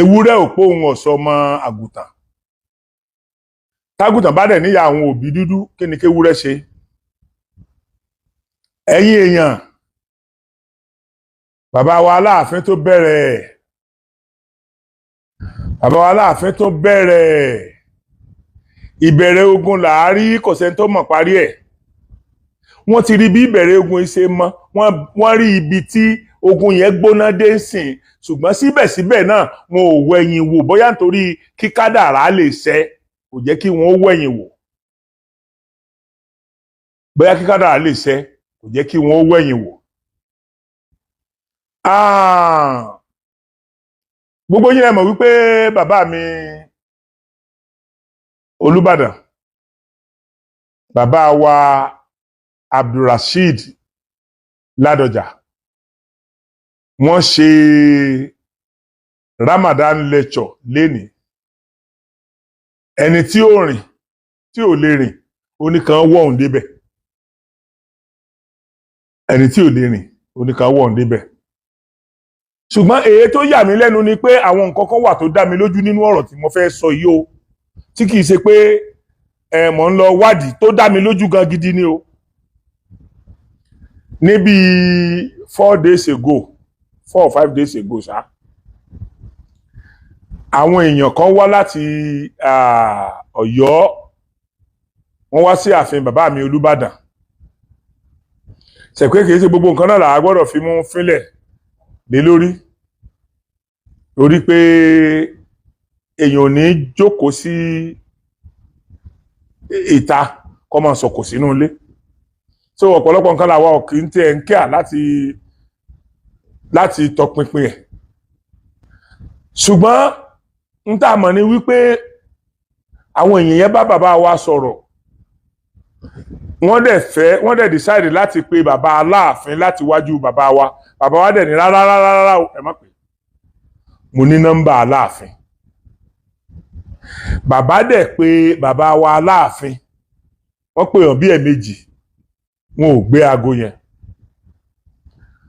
Ewúrẹ́ ò pé òun ọ̀sọ́ ọmọ àgùntàn. Tágùntàn bá dẹ̀ níyà àwọn òbí dúdú, kí ni kéwúrẹ́ ṣe? Ẹ̀yin èèyàn, bàbá wa Aláàfin tó bẹ̀rẹ̀, bàbá wa Aláàfin tó bẹ̀rẹ̀, ìbẹ̀rẹ̀ ogun làárí, kò sẹ́ni tó mọ̀ parí ẹ̀. Wọ́n ti rí bí ìbẹ̀rẹ̀ ogun yìí ṣe mọ́. Wọ́n rí ibi tí ogun yẹn gbóná dé sìn, ṣùgbọ́n síbẹ̀síbẹ̀ náà, wọn ò wẹ̀yìn wò. Bóyá nítorí kí kádàrá lè ṣẹ kò jẹ́ kí wọ́n wẹ̀yìn wò, bóyá kí kádàrá lè ṣẹ kò jẹ́ kí wọ́n wẹ̀yìn wò. Ah, gbogbo yín ẹ mọ̀ wípé bàbá mi Olúbàdàn, bàbá wa Abdulrasheed Ládọjà, wọ́n ṣe Ramadan lecture lénìí. Ẹni tí ó rìn, tí ò lè rìn, oníkan wọ̀ òun débẹ̀. Ẹni tí ò lè rìn, oníkan wọ̀ òun débẹ̀. Ṣùgbọ́n èyí tó yà mí lẹ́nu ni pé àwọn nǹkan kan wà tó dá mi lójú nínú ọ̀rọ̀ tí mo fẹ́ sọ yìí o, tí kìí ṣe pé ẹ mọ̀ ń lọ wádìí, tó dá mi lójú gan gidi ni o. Níbi 4 days ago, 4 or 5 days ago ṣá, àwọn èèyàn kan wá láti Ọ̀yọ́, wọ́n wá sí ààfin bàbá mi Olúbàdàn. Ṣẹ̀pẹ́ kìí ṣe gbogbo nǹkan náà làá gbọ́dọ̀ fi mú fínlẹ̀ lé lórí, torí pé èèyàn ò ní jókòó sí ìta kó máa sọ̀kò sínú ilé. So ọ̀pọ̀lọpọ̀ nǹkan làwa ò kì í tẹ̀ ń kíà láti tọpinpin ẹ̀. Ṣùgbọ́n n tá a mọ̀ ni wípé àwọn èèyàn yẹn bá bàbá wa sọ̀rọ̀, wọ́n dẹ̀ fẹ́, wọ́n dẹ̀ decide láti pe bàbá Aláàfin láti wájú bàbá wa. Bàbá wa dẹ̀ ní, "Rárá, rárá, rárá o, ẹ má pè, mo ní nọ́mbà Aláàfin." Bàbá dẹ̀ pé bàbá wa Aláàfin, wọ́n pè wọ́n bí ẹ̀ẹ̀mejì, wọn ò gbé aago yẹn.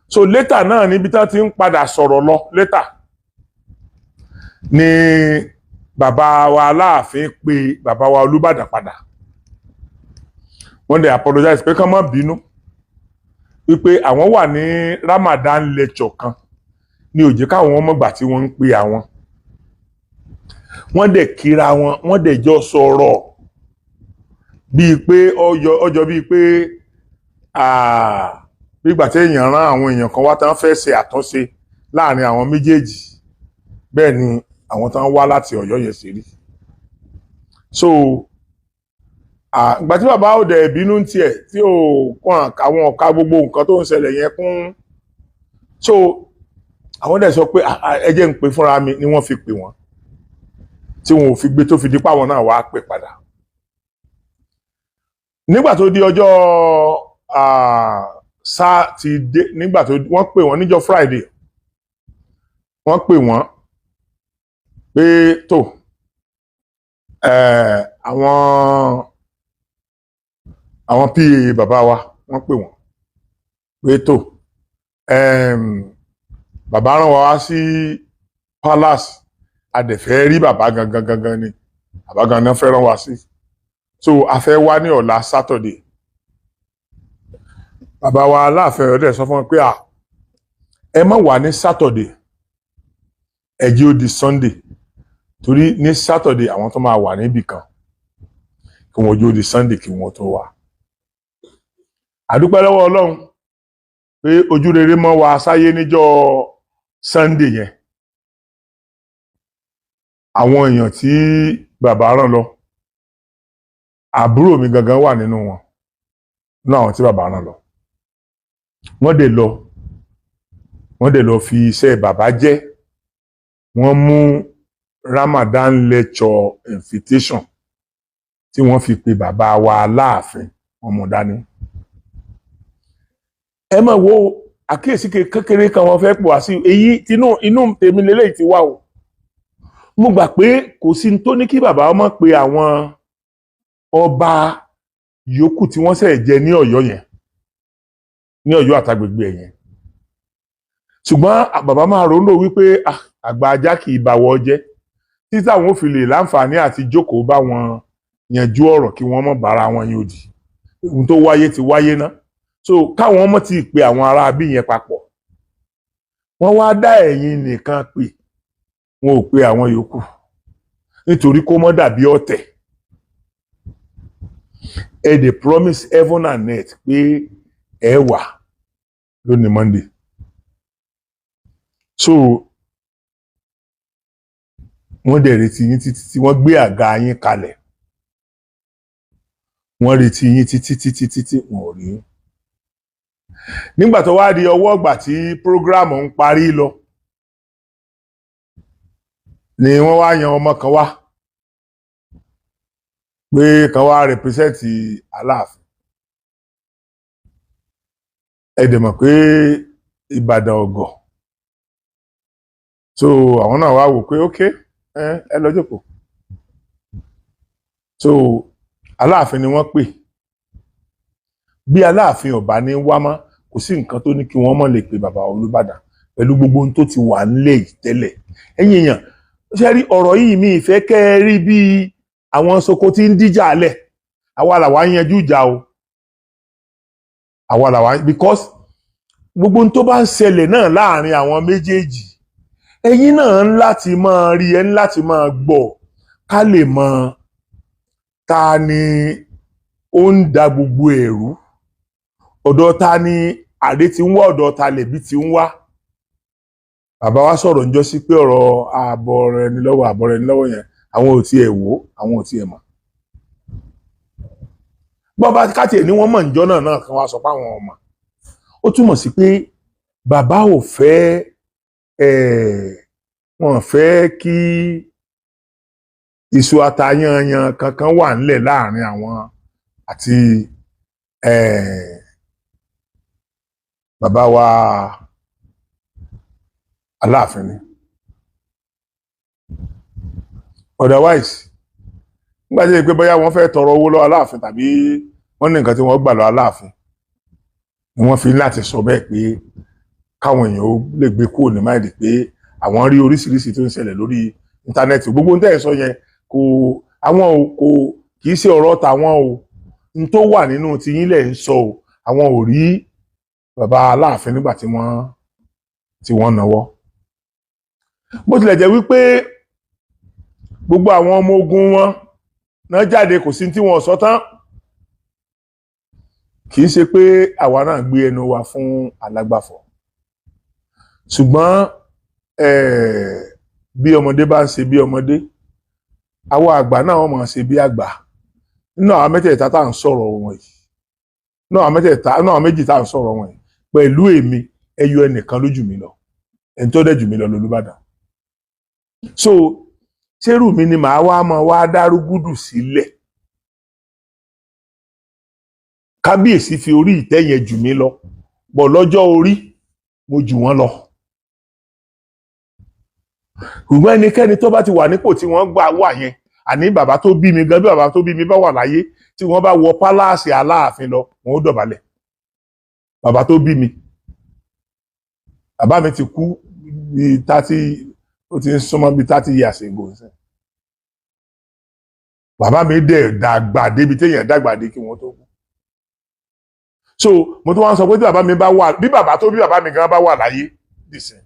So later náà, níbi tí wọ́n ti ń padà sọ̀rọ̀ lọ later ni bàbá wa Aláàfin pé bàbá wa Olúbàdàn padà. Wọ́n dẹ̀ apologize pé kán má bínú, wípé àwọn wà ní Ramadan lecture kan ní ó jẹ́ káwọn ọmọ gbà tí wọ́n ń pe àwọn. Wọ́n dẹ̀ kíra wọn, wọ́n dẹ̀ jọ sọ̀rọ̀ bíi pé ọjọ́ ọjọ́ bíi pé bí ìgbà tí èèyàn rán àwọn èèyàn kan wá tán fẹ́ ṣe àtúnṣe láàrin àwọn méjèèjì, bẹ́ẹ̀ ni àwọn tán wá láti Ọ̀yọ́ yẹn ṣe rí. So ìgbà tí bàbá ò dẹ̀ bínú ń tiẹ̀, tí ò kàn àwọn ọ̀ka gbogbo nǹkan tó ń ṣẹlẹ̀ yẹn kún, so àwọn dẹ̀ sọ pé, "Ah, ah, ẹ jẹ́ ń pè fúnra mi," ni wọ́n fi pè wọ́n tí wọn ò fi gbé, tó fi di páwọn náà wàá pè padà. Nígbà tó di ọjọ́ Sátidé, nígbà tó wọ́n pè wọ́n níjọ́ Friday, wọ́n pè wọ́n pé tó àwọn PA bàbá wa, wọ́n pè wọ́n pé tó bàbá rán wa wá sí palace, a dẹ̀ fẹ́ rí bàbá gangan gangan ni, bàbá gangan fẹ́ rán wa sí, so a fẹ́ wá ní ọ̀la Saturday. Bàbá wa Aláàfin Ọ̀yọ́ dẹ̀ sọ fún wọn pé, à, ẹ má wá ní Saturday, ẹ jẹ́ ó di Sunday, torí ní Saturday àwọn tó máa wà níbì kan, kí wọ́n jó di Sunday kí wọ́n tó wá. Àdúpẹ́ lọ́wọ́ Ọlọ́run pé ojú rere mọ́ wa sáyé. Níjọ́ Sunday yẹn, àwọn èèyàn tí bàbá rán lọ, àbúrò mi gangan wà nínú wọn, nínú àwọn tí bàbá rán lọ. Wọ́n dẹ̀ lọ, wọ́n dẹ̀ lọ fi iṣẹ́ bàbá jẹ́. Wọ́n mú Ramadan lecture invitation tí wọ́n fi pe bàbá wa Aláàfin, wọ́n mú dání. Ẹ máa wo àkíyèsí kékeré kan wọ́n fẹ́ pò wá sí. Èyí tinú inú tèmi lélẹ́yìí ti wá o. Mo gbà pé kò sí ní tó ní kí bàbá ọmọ pe àwọn ọba yòókù tí wọ́n ṣẹ̀ jẹ ní Ọ̀yọ́ yẹn, ní Ọ̀yọ́ àtàgbègbè ẹ̀ yẹn, ṣùgbọ́n bàbá máa ronú wípé Àgbà ajá kì í bàwọ̀ jẹ́ títí àwọn ò fi lè láǹfààní àti jókòó bá wọn yanjú ọ̀rọ̀, kí wọ́n mọ̀ bára wọn yóò di ohun tó wáyé ti wáyé ná. So káwọn ọmọ ti pe àwọn ará bí yẹn papọ̀, wọ́n wá dá ẹ̀yin nìkan pè, wọn ò pe àwọn yòókù nítorí kó mọ́ dàbí ọ̀tẹ̀. Ẹ dey promise heaven and earth pé ẹ wà lónìí Monday. So wọ́n dẹ̀ retí yín títí tí wọ́n gbé àga yín kalẹ̀. Wọ́n retí yín títí títí títí, wọn ò rí yín. Nígbà tó wá di ọwọ́ ìgbà tí program ń parí lọ ni wọ́n wá yan ọmọ kan wá pé kan wá represent Aláàfin. Ẹ dẹ̀ mọ̀ pé Ìbàdàn ọ̀gọ̀, so àwọn náà wá wò pé ok, ẹ lọ jókòó. So Aláàfin ni wọ́n pè. Bí Aláàfin ọba ní wá mọ́, kò sí nǹkan tó ní kí wọ́n mọ̀ lè pe bàbá Olúbàdàn pẹ̀lú gbogbo ohun tó ti wà nílẹ̀ yìí tẹ́lẹ̀. Ẹ̀yin èèyàn, ṣe rí ọ̀rọ̀ yìí, mi ìfẹ́ kẹ́ ẹ rí bí àwọn Soko tí ń díjà lẹ̀. Àwa làwa ń yanjú ìjà o, àwa làwa, because gbogbo ohun tó bá ń ṣẹlẹ̀ náà láàrin àwọn méjèèjì, ẹ̀yin náà ń láti máa rí, ẹ ń láti máa gbọ́, ká lè mọ ta ni ó ń da gbogbo ẹ̀rú, ọ̀dọ̀ ta ni àdé ti ń wá, ọ̀dọ̀ ta lẹ̀bi ti ń wá. Bàbá wa sọ̀rọ̀ ń jọ sí pé ọ̀rọ̀ ààbọ̀ rẹ ni lọ́wọ́, ààbọ̀ rẹ ni lọ́wọ́ yẹn, àwọn ò tiẹ̀ wò, àwọn ò tiẹ̀ mọ̀. Bọ́ba káti ẹ̀ ní wọ́n mọ̀ níjọ́ náà náà kan wá sọ pé àwọn ọmọ, ó túmọ̀ sí pé bàbá ò fẹ́ ẹ̀, wọ́n fẹ́ kí iṣu atayanyan kankan wà ńlẹ̀ láàrin àwọn àti bàbá wa Aláàfin ni. Otherwise, nígbà tí pé bóyá wọ́n fẹ́ tọrọ owó lọ́wọ́ Aláàfin tàbí wọ́n ní nǹkan tí wọ́n gbà lọ́wọ́ Aláàfin ni wọ́n fi láti sọ bẹ́ẹ̀ pé káwọn èèyàn ó lè gbé kúrò ní mind pé àwọn rí oríṣiríṣi tó ń ṣẹlẹ̀ lórí íńtánẹ́ẹ̀tì. Gbogbo ń tẹ́ ẹ̀ sọ yẹn, kò àwọn ò kò kì í ṣe ọ̀rọ̀ tàwọn o. N tó wà nínú tiyín lẹ̀ ń sọ o. Àwọn ò rí bàbá Aláàfin nígbà tí wọ́n náwó. Bó tilẹ̀ jẹ́ wípé gbogbo àwọn ọmọ ogun wọn náà jáde, kò sí tí wọ́n sọ tán. Kì í ṣe pé àwa náà gbé ẹnu wa fún alágbàfọ̀, ṣùgbọ́n bí ọmọdé bá ń ṣe bí ọmọdé, àwọn àgbà náà wọ́n máa ṣe bí àgbà. Nínú àwọn mẹ́tẹ̀ẹ̀ta tá à ń sọ̀rọ̀ wọn yìí, nínú àwọn mẹ́tẹ̀ẹ̀ta, nínú àwọn méjì tá à ń sọ̀rọ̀ wọn yìí pẹ̀lú èmi, ẹyọ ẹnìkan ló jù mí lọ. Ẹni tó dẹ̀ jù mí lọ lolúbàdàn. So ṣérù mi ni màá wá máa wá dárúgúdù sílẹ̀? Kábíyèsí fi orí ìtẹ́ yẹn jù mí lọ bọ̀, lọ́jọ́ orí mo jù wọ́n lọ. Ṣùgbọ́n ẹnikẹ́ni tó bá ti wà nípò tí wọ́n gbà wà yẹn, àní bàbá tó bí mi gan, bí bàbá tó bí mi bá wà láyé, tí wọ́n bá wọ palace Aláàfin lọ, wọn ó dọ̀bálẹ̀. Bàbá tó bí mi, bàbá mi ti kú bíi 30, ó ti ń súnmọ́ bíi 30 years ago nsìn. Bàbá mi dẹ̀ dàgbà débi téèyàn dàgbà dé kí wọ́n tó kú. So mo tún wá ń sọ pé tí bàbá mi bá wà, bí bàbá tó bí bàbá mi gan bá wà láyé dìsìn,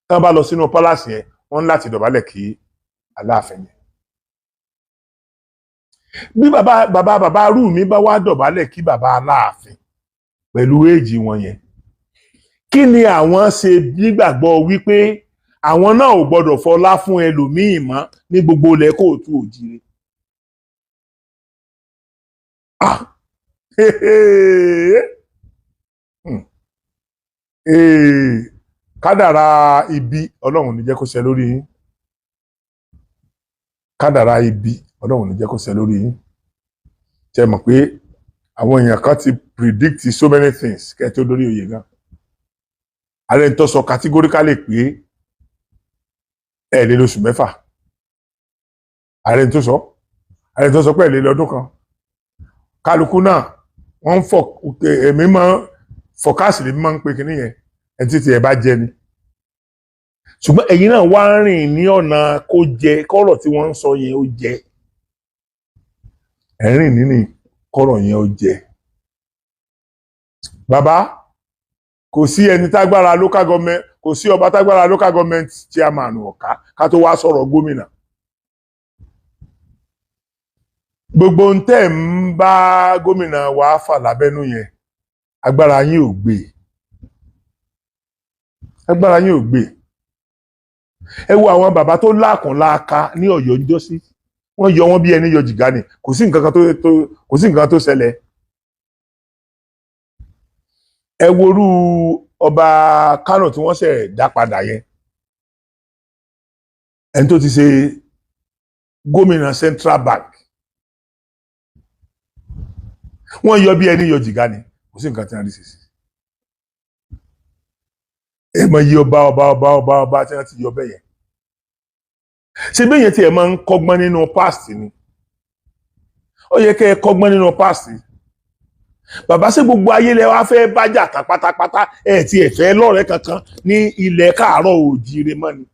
tí wọ́n bá lọ sínú palace yẹn, wọ́n ń láti dọ̀bálẹ̀ kí Aláàfin yẹn. Bí bàbá bàbá bàbá rú mi bá wá dọ̀bálẹ̀ kí bàbá Aláàfin pẹ̀lú éèjì wọn yẹn, kí ni àwọn ṣe nígbàgbọ́ wípé àwọn náà ò gbọ́dọ̀ fọlá fún ẹlòmíì mọ́ ní gbogbo ilẹ̀ kóòtù òjìrè? Ah. Kádàrá ibi, Ọlọ́run ní jẹ́ kó ṣẹ lórí yín. Kádàrá ibi, Ọlọ́run ní jẹ́ kó ṣẹ lórí yín. Ṣe mọ̀ pé àwọn èèyàn kan ti predict so many things kẹ́ ẹ tó dórí oyè gan? Ààrẹ ń tó sọ categorically pé ẹ lè lóṣù 6. Ààrẹ ń tó sọ pé ẹ lè lọ́dún kan. Kálukú náà wọ́n ń fọ. Èmi máa forecast, lèmi máa ń pe kinní yẹn, ẹni títí ẹ bá jẹ ni. Ṣùgbọ́n ẹ̀yin náà wá ń rìn ní ọ̀nà kó jẹ kọ́rọ̀ tí wọ́n ń sọ yẹn ó jẹ. Ẹ̀ ń rìn nínú kọ́rọ̀ yẹn ó jẹ. Bàbá, kò sí ẹni tágbára local government, kò sí ọba tágbára local government chairman ọ̀ká ká tó wá sọ̀rọ̀ gómìnà. Gbogbo ń tẹ̀ ń bá gómìnà wa fà lábẹ́nú yẹn, agbára yín ò gbé, agbára yín ò gbé. Ẹ wo àwọn bàbá tó láàkàn láàka ní Ọ̀yọ́ ń jọ́sí, wọ́n yọ wọ́n bí ẹni yọ jìgá ni. Kò sí nǹkan kan tó, kò sí nǹkan tó ṣẹlẹ̀. Ẹ worú ọba Kánò tí wọ́n ṣẹ̀ dá padà yẹn, ẹni tó ti ṣe gómìnà Central Bank, wọ́n yọ bí ẹni yọ jìgá ni. Kò sí nǹkan tí wọ́n rí ṣe sí. Ẹ mọ iye ọba ọba ọba ọba ọba tí wọ́n ti yọ bẹ́ẹ̀ yẹn. Ṣé bẹ́ẹ̀ yẹn tí ẹ máa ń kọ́gbọ́n nínú past ni? Ó yẹ kẹ́ ẹ kọ́gbọ́n nínú past. Bàbá, ṣé gbogbo ayé lẹ wá fẹ́ bájà tán pátápátá? Ẹ ti ẹ̀ fẹ́ lọ́rẹ̀ẹ́ kankan ní ilẹ̀ káàárọ̀ òjíire mọ́ ni.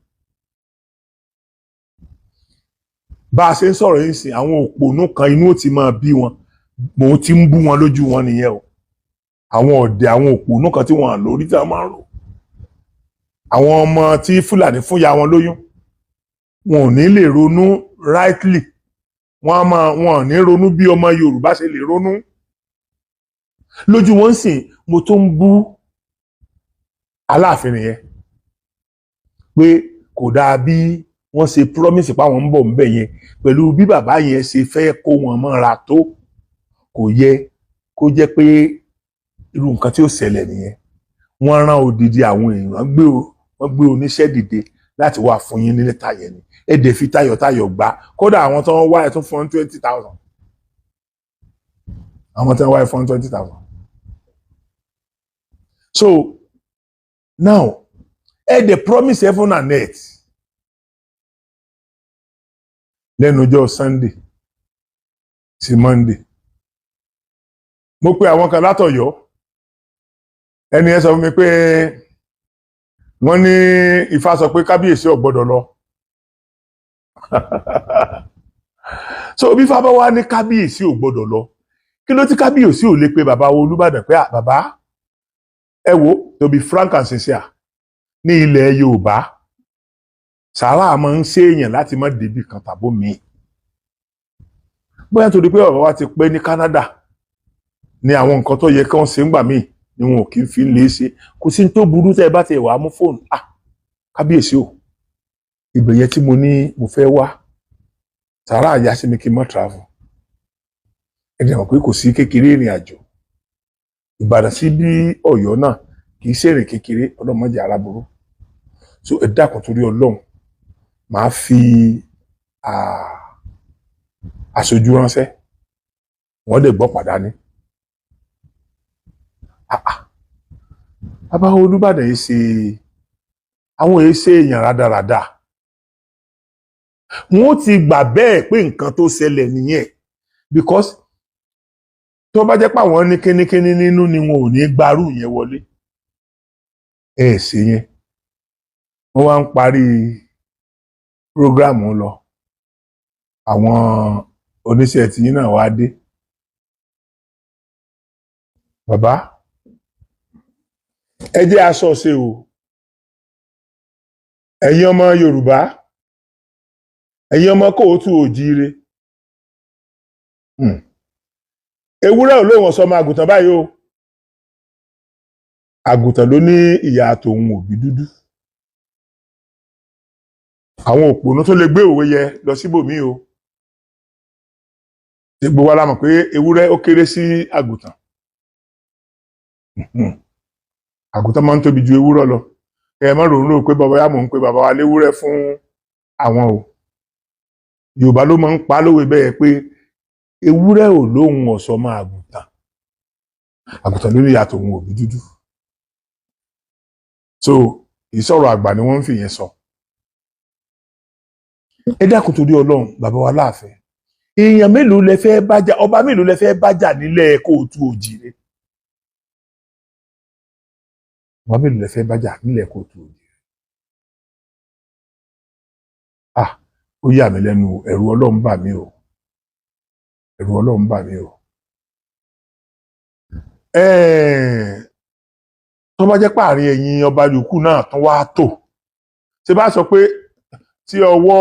Bá a ṣe ń sọ̀rọ̀ yìí sìn, àwọn òpònú kan inú ó ti máa bí wọn. Mò ń ti ń bú wọn lójú wọn nìyẹn o. Àwọn ọ̀dẹ̀, àwọn òpònú kan tí wọ́n lórí tí wọ́n máa ń rò, àwọn ọmọ tí Fúlàní fún ya wọn lóyún, wọn ò ní lè ronú rightly. Wọn á máa, wọn ò ní ronú bí ọmọ Yorùbá ṣe lè ronú. Lójú wọn sìn, mo tó ń bú Aláàfin nìyẹn pé kò dáa bí wọ́n ṣe promise páwọn ń bọ̀ ń bẹ̀ yẹn, pẹ̀lú bí bàbá yẹn ṣe fẹ́ kó wọn mọ́ra tó, kò yẹ kó jẹ́ pé irú nǹkan tí ó ṣẹlẹ̀ nìyẹn. Wọ́n rán odidi àwọn èèyàn, wọ́n gbé oníṣẹ́ dìde láti wá fún yín ní lẹ́tà yẹn ni. Ẹ dẹ̀ fi tayọ̀tayọ̀ gbà. Kódà àwọn tó ń wá ẹ̀ tún fún 20,000, àwọn tó ń wá ẹ̀ fún 20,000. So now, ẹ dẹ̀ promise heaven and earth lẹ́nu ọjọ́ Sunday sí Monday. Mo pe àwọn kan látọ̀yọ́. Ẹni ẹ sọ fún mi pé wọ́n ní Ifá sọ pé kábíyèsí ò gbọ́dọ̀ lọ. So bí Ifá bá wá ní kábíyèsí ò gbọ́dọ̀ lọ, kí ló tí kábíyèsí ò lè pe bàbá wo Olúbàdàn pé, "Ah, bàbá, ẹ wo, to be frank and sincere, ní ilẹ̀ Yorùbá, sàrà máa ń ṣèèyàn láti má débi kan tàbó mi, bóyá torí pé bàbá wa ti pẹ́ ní Canada ní àwọn nǹkan tó yẹ kí wọ́n ṣe ń gbà míì ni wọn ò kí ń fi lè ṣe. Kò sí ní tó burú tẹ́ ẹ bá ti wàá mú fóònù. Ah, kábíyèsí o, ibẹ̀ yẹn tí mo ní mo fẹ́ wá, sàrà àyà sí mi kí n má travel. Ẹ dẹ̀ mọ̀ pé kò sí kékeré ìrìn àjò Ìbàdàn sí bí Ọ̀yọ́ náà, kì í ṣèrìn kékeré, ọlọ́mọdé aláburú. So ẹ dákun, torí Ọlọ́run, màá fi aṣojú ránṣẹ́." Wọ́n dẹ̀ gbọ́ pàdánù. Bàbá Olúbàdàn yìí ṣe àwọn èyí ṣe èèyàn rádaràda. Wọn ó ti gbà bẹ́ẹ̀ pé nǹkan tó ṣẹlẹ̀ nìyẹn, because tó bá jẹ́ pé àwọn ní kínníkínní nínú ni, wọn ò ní gbarú yẹn wọlé. Ẹ ṣe yẹn, wọ́n wá ń parí program lọ, àwọn oníṣẹ́ tìyín náà wá dé. Bàbá, ẹ jẹ́ aṣọ ṣe o. Ẹ̀yin ọmọ Yorùbá, ẹ̀yin ọmọ kóòtù òjíire, ewúrẹ́ ò lóun ọ̀sọ́mọ àgùntàn báyìí o. Àgùntàn ló ní ìyá tòun òbí dúdú. Àwọn òpònú tó lè gbé òwe yẹ lọ síbòmíì o. Ṣé gbogbo wa la mọ̀ pé ewúrẹ́ ó kéré sí àgùntàn? Àgùntàn máa ń tóbi ju ewúrẹ́ lọ. Ẹ má rò ó pé bàbá yà mò ń pe bàbá wa léwúrẹ́ fún àwọn o. Yorùbá ló máa ń pa lówe bẹ́ẹ̀ pé ewúrẹ́ ò lóhun ọ̀sọ́mọ àgùntàn, àgùntàn ló ní ìyá tòun òbí dúdú. So ìsọ̀rọ̀ àgbà ni wọ́n ń fi yẹn sọ. Ẹ dákun, torí Ọlọ́run, bàbá wa láàfin, èèyàn mélòó lẹ fẹ́ bájà? Ọba mélòó lẹ fẹ́ bájà nílẹ̀ kóòtù òjìrè? Ọba mélòó lẹ fẹ́ bájà nílẹ̀ kóòtù òjìrè? Ó yà mí lẹ́nu o, ẹ̀rù Ọlọ́run bà mí o, ẹ̀rù Ọlọ́run bà mí o. Tó bá jẹ́ páàrin ẹ̀yin ọba yòókù náà tún wá tò, ṣé bá sọ pé tí ọwọ́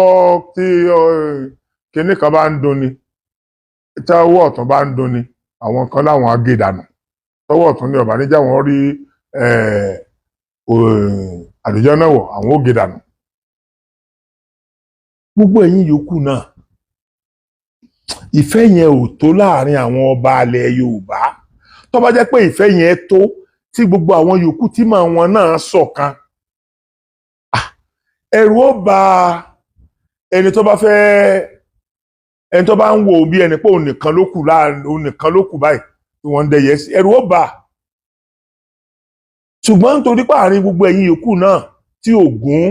tí kinní kan bá ń dunni, tí ọwọ́ ọ̀tún bá ń dunni, àwọn kan láwọn á gé dànù, tọwọ́ ọ̀tún ní ọ̀bà níjà wọ́n rí àlùjọ náà wọ̀, àwọn ó gé dànù. Gbogbo ẹ̀yin yòókù náà, ìfẹ́ yẹn ò tó láàrin àwọn ọba alẹ̀ Yorùbá. Tó bá jẹ́ pé ìfẹ́ yẹn tó, tí gbogbo àwọn yòókù tí màá wọn náà ṣọ̀kan, ẹ̀rù ó bà ẹni tó bá fẹ́, ẹni tó bá ń wò bí ẹni pé òun nìkan ló kù láàrin, òun nìkan ló kù báyìí tí wọ́n ń dẹyẹ sí, ẹ̀rù ó bà. Ṣùgbọ́n nítorí pé àárín gbogbo ẹ̀yin yòókù náà tí ògún,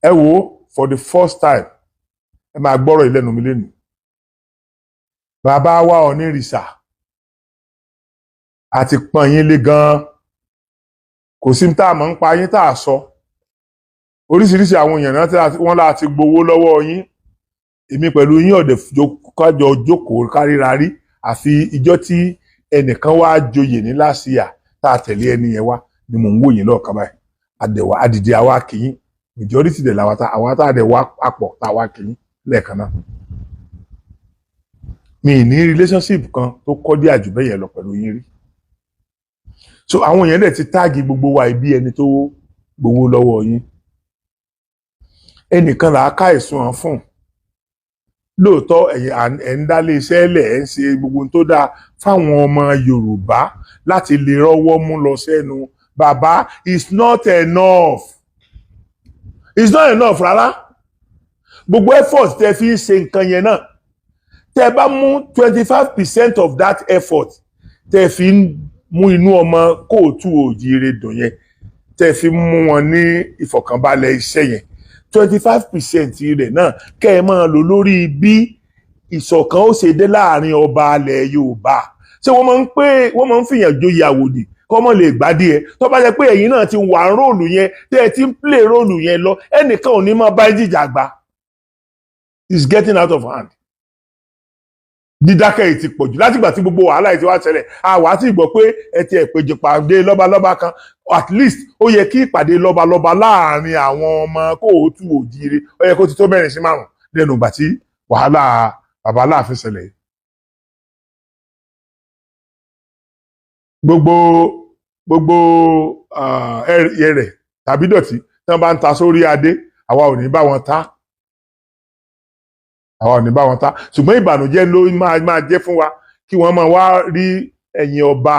ẹ wò ó, for the first time, ẹ máa gbọ́rọ̀ ìlẹ́nu mi lẹ́nu. Bàbá wa Ọ̀nìrìṣà, àti pọ́n yín lé gan-an, kò sí tá a mọ̀ ń pa yín tá a sọ. Oríṣiríṣi àwọn èèyàn náà tí wọ́n láti gbowó lọ́wọ́ yín. Èmi pẹ̀lú yín ọ̀dẹ̀ kájọ jókòó káríra rí, àfi ìjọ́ tí ẹnìkan wá joyè ní last year tá a tẹ̀lé ẹni yẹn wá ni mò ń wò yín lọ́ọ̀kan báyìí. Àdẹ̀wà àdìdì àwa kìín, majority dẹ̀ làwa tá àwa tá a dẹ̀ wá papọ̀ tá a wá kìín lẹ́ẹ̀kan náà. Mi ì ní relationship kan tó kọ́ dé àjù bẹ́ẹ̀ yẹn lọ pẹ̀lú yín rí. So àwọn èèyàn dẹ̀ ti tag gbogbo wa ibi ẹni tó gbowó lọ́wọ́ yín. Ẹnìkan là á ká ẹ̀sùn hàn fún. Lóòótọ́, ẹ̀yin ẹ̀ ń dálé iṣẹ́ lẹ̀, ẹ̀ ń ṣe gbogbo ohun tó dáa fáwọn ọmọ Yorùbá láti lè rọ́wọ́ mú lọ sẹ́nu. Bàbá, it's not enough, it's not enough rárá. Gbogbo effort tẹ́ fi ń ṣe nǹkan yẹn náà, tẹ́ bá mú 25% of that effort tẹ́ fi ń mú inú ọmọ kóòtù òjìire dùn yẹn, tẹ́ fi mú wọn ní ìfọ̀kànbalẹ̀ iṣẹ́ yẹn, 25% rẹ̀ náà kẹ́ ẹ máa lò lórí bí ìṣọ̀kan ó ṣe dé láàrin ọba alẹ̀ Yorùbá. Ṣé wọ́n máa ń pé wọ́n máa ń fìyàn joyè àwòdì kọ́ mọ̀ lè gbádìí ẹ? Tó bá jẹ́ pé ẹ̀yin náà ti wà role yẹn, tẹ́ ẹ ti ń play role yẹn lọ, ẹnìkan ò ní máa bá jìjà gbà. It's getting out of hand. Dídákẹ́ yìí ti pọ̀jù látìgbà tí gbogbo wàhálà yìí ti wá ṣẹlẹ̀. Àwa ti gbọ́ pé ẹ ti ẹ̀ péjọ pàdé lọ́balọ́ba kan. At least, ó yẹ kí ìpàdé lọ́balọ́ba láàrin àwọn ọmọ kóòtù òjíire, ó yẹ kó ti tó mẹ́rin sí márùn lẹ́nu ìgbà tí wàhálà bàbá Aláàfin ṣẹlẹ̀ yìí. Gbogbo ẹrẹ̀ tàbí dọ̀tí tí wọ́n bá ń ta sórí adé, àwa ò ní bá wọn ta, àwa ò ní bá wọn ta. Ṣùgbọ́n ìbànújẹ́ ló máa jẹ́ fún wa kí wọ́n máa wá rí ẹ̀yìn ọba.